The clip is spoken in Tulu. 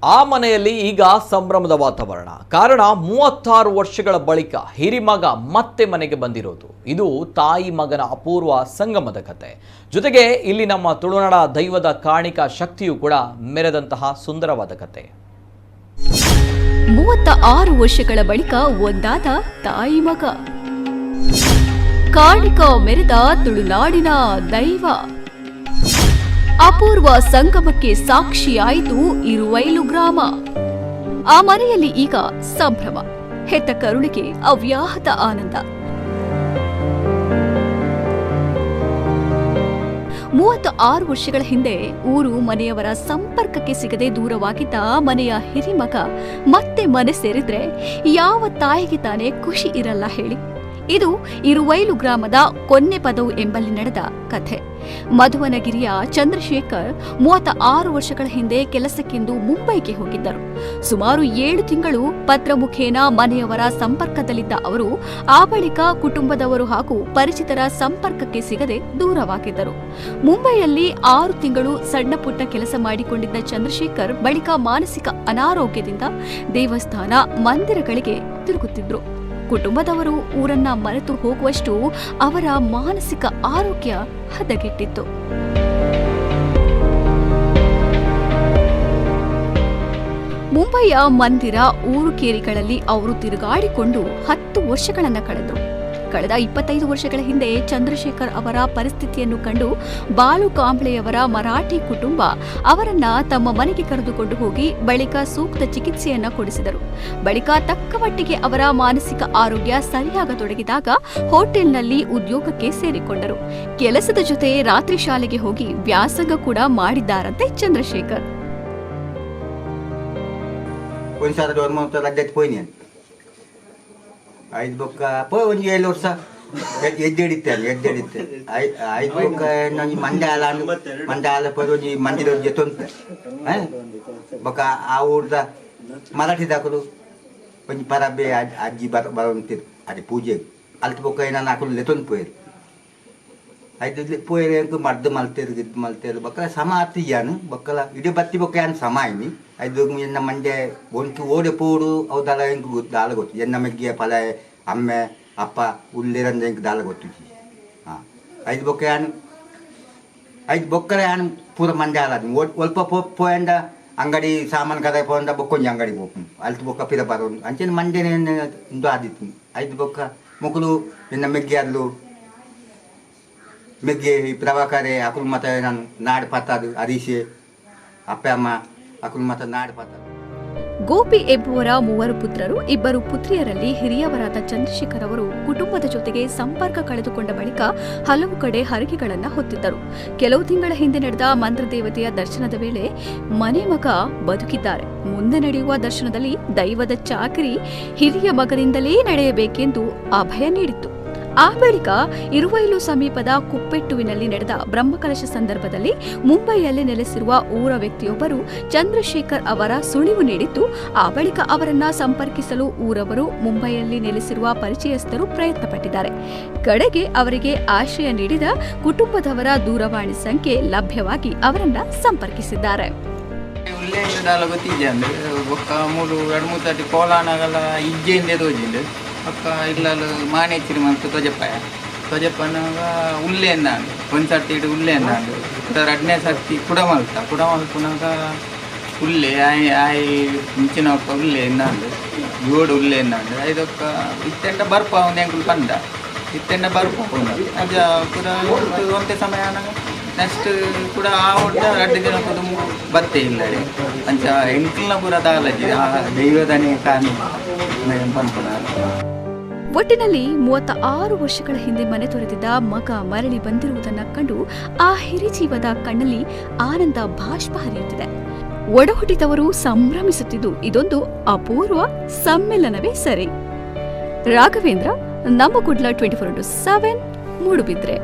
ಆ ಮನೆಯಲ್ಲಿ ಈಗ ಸಂಭ್ರಮದ ವಾತಾವರಣ. ಕಾರಣ, 36 ವರ್ಷಗಳ ಬಳಿಕ ಹಿರಿಮಗ ಮತ್ತೆ ಮನೆಗೆ ಬಂದಿರೋದು. ಇದು ತಾಯಿ ಮಗನ ಅಪೂರ್ವ ಸಂಗಮದ ಕತೆ. ಜೊತೆಗೆ ಇಲ್ಲಿ ನಮ್ಮ ತುಳುನಾಡ ದೈವದ ಕಾಣಿಕ ಶಕ್ತಿಯು ಕೂಡ ಮೆರೆದಂತಹ ಸುಂದರವಾದ ಕತೆ. 36 ವರ್ಷಗಳ ಬಳಿಕ ಒಂದಾದ ತಾಯಿ ಮಗ, ಕಾಣಿಕ ಮೆರೆದ ತುಳುನಾಡಿನ ದೈವ, ಅಪೂರ್ವ ಸಂಗಮಕ್ಕೆ ಸಾಕ್ಷಿಯಾಯಿತು ಇರುವೈಲು ಗ್ರಾಮ. ಆ ಮನೆಯಲ್ಲಿ ಈಗ ಸಂಭ್ರಮ, ಹೆತ್ತ ಕರುಳಿಗೆ ಅವ್ಯಾಹತ ಆನಂದ. 36 ವರ್ಷಗಳ ಹಿಂದೆ ಊರು ಮನೆಯವರ ಸಂಪರ್ಕಕ್ಕೆ ಸಿಗದೆ ದೂರವಾಗಿದ್ದ ಮನೆಯ ಹಿರಿಮಗ ಮತ್ತೆ ಮನೆ ಸೇರಿದ್ರೆ ಯಾವ ತಾಯಿಗೆ ತಾನೇ ಖುಷಿ ಇರಲ್ಲ ಹೇಳಿ? ಇದು ಇರುವೈಲು ಗ್ರಾಮದ ಕೊನ್ನೆಪದವು ಎಂಬಲ್ಲಿ ನಡೆದ ಕಥೆ. ಮಧುವನಗಿರಿಯ ಚಂದ್ರಶೇಖರ್ 36 ವರ್ಷಗಳ ಹಿಂದೆ ಕೆಲಸಕ್ಕೆಂದು ಮುಂಬೈಗೆ ಹೋಗಿದ್ದರು. ಸುಮಾರು 7 ತಿಂಗಳು ಪತ್ರ ಮುಖೇನ ಮನೆಯವರ ಸಂಪರ್ಕದಲ್ಲಿದ್ದ ಅವರು ಆ ಬಳಿಕ ಕುಟುಂಬದವರು ಹಾಗೂ ಪರಿಚಿತರ ಸಂಪರ್ಕಕ್ಕೆ ಸಿಗದೆ ದೂರವಾಗಿದ್ದರು. ಮುಂಬೈಯಲ್ಲಿ 6 ತಿಂಗಳು ಸಣ್ಣ ಪುಟ್ಟ ಕೆಲಸ ಮಾಡಿಕೊಂಡಿದ್ದ ಚಂದ್ರಶೇಖರ್ ಬಳಿಕ ಮಾನಸಿಕ ಅನಾರೋಗ್ಯದಿಂದ ದೇವಸ್ಥಾನ ಮಂದಿರಗಳಿಗೆ ತಿರುಗುತ್ತಿದ್ರು. ಕುಟುಂಬದವರು ಊರನ್ನ ಮರೆತು ಹೋಗುವಷ್ಟು ಅವರ ಮಾನಸಿಕ ಆರೋಗ್ಯ ಹದಗೆಟ್ಟಿತ್ತು. ಮುಂಬೈಯ ಮಂದಿರ ಊರುಕೇರಿಗಳಲ್ಲಿ ಅವರು ತಿರುಗಾಡಿಕೊಂಡು 10 ವರ್ಷಗಳನ್ನ ಕಳೆದರು. ಕಳೆದ 25 ವರ್ಷಗಳ ಹಿಂದೆ ಚಂದ್ರಶೇಖರ್ ಅವರ ಪರಿಸ್ಥಿತಿಯನ್ನು ಕಂಡು ಬಾಲು ಕಾಂಬ್ಳೆಯವರ ಮರಾಠಿ ಕುಟುಂಬ ಅವರನ್ನ ತಮ್ಮ ಮನೆಗೆ ಕರೆದುಕೊಂಡು ಹೋಗಿ ಬಳಿಕ ಸೂಕ್ತ ಚಿಕಿತ್ಸೆಯನ್ನ ಕೊಡಿಸಿದರು. ಬಳಿಕ ತಕ್ಕ ಮಟ್ಟಿಗೆ ಅವರ ಮಾನಸಿಕ ಆರೋಗ್ಯ ಸರಿಯಾಗತೊಡಗಿದಾಗ ಹೋಟೆಲ್ನಲ್ಲಿ ಉದ್ಯೋಗಕ್ಕೆ ಸೇರಿಕೊಂಡರು. ಕೆಲಸದ ಜೊತೆ ರಾತ್ರಿ ಶಾಲೆಗೆ ಹೋಗಿ ವ್ಯಾಸಂಗ ಕೂಡ ಮಾಡಿದ್ದಾರಂತೆ ಚಂದ್ರಶೇಖರ್. ಐದು ಬೊಕ್ಕ ಪೋ ಒಂಜಿ 7 ವರ್ಷ ಎದ್ದೆಡಿತ್ತೆ ಎದ್ದೆಡಿತ್ತೆ ಐದು ಬೊಕ್ಕ ಒಂಜಿ ಮಂಜಾಲ ಮಂಜಾಲ ಪೋದು ಒಂಜಿ ಮಂದಿರ ಒಂಜಿ ಎತ್ತೊಂತೆ ಬೊಕ್ಕ ಆ ಊರ್ದ ಮರಾಠಿ ದಾಕಲು ಒಂಜಿ ಪರಬ್ಬೆ ಅಜ್ಜಿ ಬರೋಂತಿರು ಅದೇ ಪೂಜೆ ಅಲ್ತ ಬೊಕ್ಕ ಏನಾನ ಅಕುಲು ಲೆತ್ತೊಂದು ಪೋಯರು. ಐದು ಪೋಯರು ಎಂಕ್ ಮರ್ದು ಮಲ್ತೇರು ಗಿದ್ದು ಮಲ್ತೇರು ಬೊಕ್ಕ ಸಮ ಆತಿಯಾನು ಬೊಕ್ಕಲ ಇಡೀ ಬತ್ತಿ ಬೊಕ್ಕ ಯಾನ್ ಸಮ ಆಯ್ನಿ. ಐದು ಎನ್ನ ಮಂಜೆ ಒನ್ಕಿ ಓಡೆ ಪೋಡು ಅವು ದಾಲ ಎಂಕ್ ದಾಲ ಗೊತ್ತು. ಎನ್ನ ಮೆಗ್ಗಿಯ ಫಲ ಅಮ್ಮೆ ಅಪ್ಪ ಉಲ್ಲೇರಂದ ಎಂಕ್ ದಾಲ ಗೊತ್ತು. ಹಾಂ ಐದು ಬೊಕ್ಕ ಯಾನ್ ಐದು ಬೊಕ್ಕಲ ಯಾನ್ ಪೂರ ಮಂಜೆ ಆಲಾದ ಒಲ್ಪ ಪೋಯಂಡ ಅಂಗಡಿ ಸಾಮಾನು ಕದ ಪೋಂಡ ಬೊಕ್ಕೊಂಜಿ ಅಂಗಡಿ ಪೋಪು ಅಲ್ತು ಬೊಕ್ಕ ಪಿರ ಬರೋನು ಅಂಚೆನ ಮಂಜೆನೆ ಇಂದು ಆದಿತ್ತು. ಐದು ಬೊಕ್ಕ ಮೊಕಲು ಎನ್ನ ಮೆಗ್ಗಿ ಅಲ್ಲು ಮೆಗ್ಗೆ ಈ ಪ್ರಭಾಕರೆ ಅಕುಲು ಮತ ನಾನು ನಾಡು ಪತ್ತದು ಹರೀಶೆ ಅಪ್ಪ ಅಮ್ಮ ಅಕುಲು ಮತ ನಾಡು ಪತ್ತದು. ಗೋಪಿ ಎಂಬುವರ 3 ಪುತ್ರರು, 2 ಪುತ್ರಿಯರಲ್ಲಿ ಹಿರಿಯವರಾದ ಚಂದ್ರಶೇಖರ್ ಅವರು ಕುಟುಂಬದ ಜೊತೆಗೆ ಸಂಪರ್ಕ ಕಳೆದುಕೊಂಡ ಬಳಿಕ ಹಲವು ಕಡೆ ಹರಕೆಗಳನ್ನು ಹೊತ್ತಿದ್ದರು. ಕೆಲವು ತಿಂಗಳ ಹಿಂದೆ ನಡೆದ ಮಂತ್ರದೇವತೆಯ ದರ್ಶನದ ವೇಳೆ ಮನೆ ಮಗ ಬದುಕಿದ್ದಾರೆ, ಮುಂದೆ ನಡೆಯುವ ದರ್ಶನದಲ್ಲಿ ದೈವದ ಚಾಕರಿ ಹಿರಿಯ ಮಗನಿಂದಲೇ ನಡೆಯಬೇಕೆಂದು ಅಭಯ ನೀಡಿತ್ತು. ಆ ಬಳಿಕ ಇರುವೈಲು ಸಮೀಪದ ಕುಪ್ಪೆಟ್ಟುವಿನಲ್ಲಿ ನಡೆದ ಬ್ರಹ್ಮಕಲಶ ಸಂದರ್ಭದಲ್ಲಿ ಮುಂಬೈಯಲ್ಲಿ ನೆಲೆಸಿರುವ ಊರ ವ್ಯಕ್ತಿಯೊಬ್ಬರು ಚಂದ್ರಶೇಖರ್ ಅವರ ಸುಳಿವು ನೀಡಿದ್ದು, ಆ ಬಳಿಕ ಅವರನ್ನ ಸಂಪರ್ಕಿಸಲು ಊರವರು, ಮುಂಬೈಯಲ್ಲಿ ನೆಲೆಸಿರುವ ಪರಿಚಯಸ್ಥರು ಪ್ರಯತ್ನಪಟ್ಟಿದ್ದಾರೆ. ಕಡೆಗೆ ಅವರಿಗೆ ಆಶ್ರಯ ನೀಡಿದ ಕುಟುಂಬದವರ ದೂರವಾಣಿ ಸಂಖ್ಯೆ ಲಭ್ಯವಾಗಿ ಅವರನ್ನ ಸಂಪರ್ಕಿಸಿದ್ದಾರೆ. ಅಕ್ಕ ಇಲ್ಲಲು ಮಾಣೆಚ್ಚಿರಿ ಮಂತು ತೊಜಪ್ಪಾಯ ತೊಜಪ್ಪನಾಗ ಉಲ್ಲೆ ಅಂದಾಂಡು ಒಂದು ಸರ್ತಿ ಇಡು ಉಲ್ಲೆ ಅಂದಾಂಡು ಎರಡನೇ ಸರ್ತಿ ಕುಡ ಮಲ್ತ ಕುಡ ಮಲ್ಪುನಾಗ ಉಲ್ಲೆ ಆಯ್ ಆಯ್ ಮುಂಚಿನ ಒಕ್ಕ ಉಲ್ಲೆ ಎಂದಾಂಡು ಜೋಡು ಉಲ್ಲೆ ಎಂದಾಂಡು ಐದೊಕ್ಕ ಇತ್ತೆಂಡ ಬರ್ಪ ಒಂದು ಎಂಕುಲು ಪಂದ ಇತ್ತೆಂಡ ಬರ್ಪ ಅಜ ಕೂಡ ಒಂತೆ ಸಮಯ ಆನಾಗ ನೆಕ್ಸ್ಟ್ ಕೂಡ ಆ ಒಡ್ಡ 2 ದಿನ ಕೂಡ ಬತ್ತೆ ಇಲ್ಲ ರೀ ಅಂಚ ಎಂಕಲ್ನ ಪೂರ ದಾಲಜಿ ಆ ದೈವದನೇ ಕಾಣಿ ಪನ್ಪುನ. ಒಟ್ಟಿನಲ್ಲಿ 36 ವರ್ಷಗಳ ಹಿಂದೆ ಮನೆ ತೊರೆದಿದ್ದ ಮಗ ಮರಳಿ ಬಂದಿರುವುದನ್ನ ಕಂಡು ಆ ಹಿರಿಜೀವದ ಕಣ್ಣಲ್ಲಿ ಆನಂದ ಬಾಷ್ಪ ಹರಿಯುತ್ತಿದೆ. ಒಡಹುಟ್ಟಿದವರು ಸಂಭ್ರಮಿಸುತ್ತಿದ್ದು ಇದೊಂದು ಅಪೂರ್ವ ಸಮ್ಮಿಲನವೇ ಸರಿ. ರಾಘವೇಂದ್ರ, ನಮ್ಮ ಕುಡ್ಲ 24x7, Moodbidri.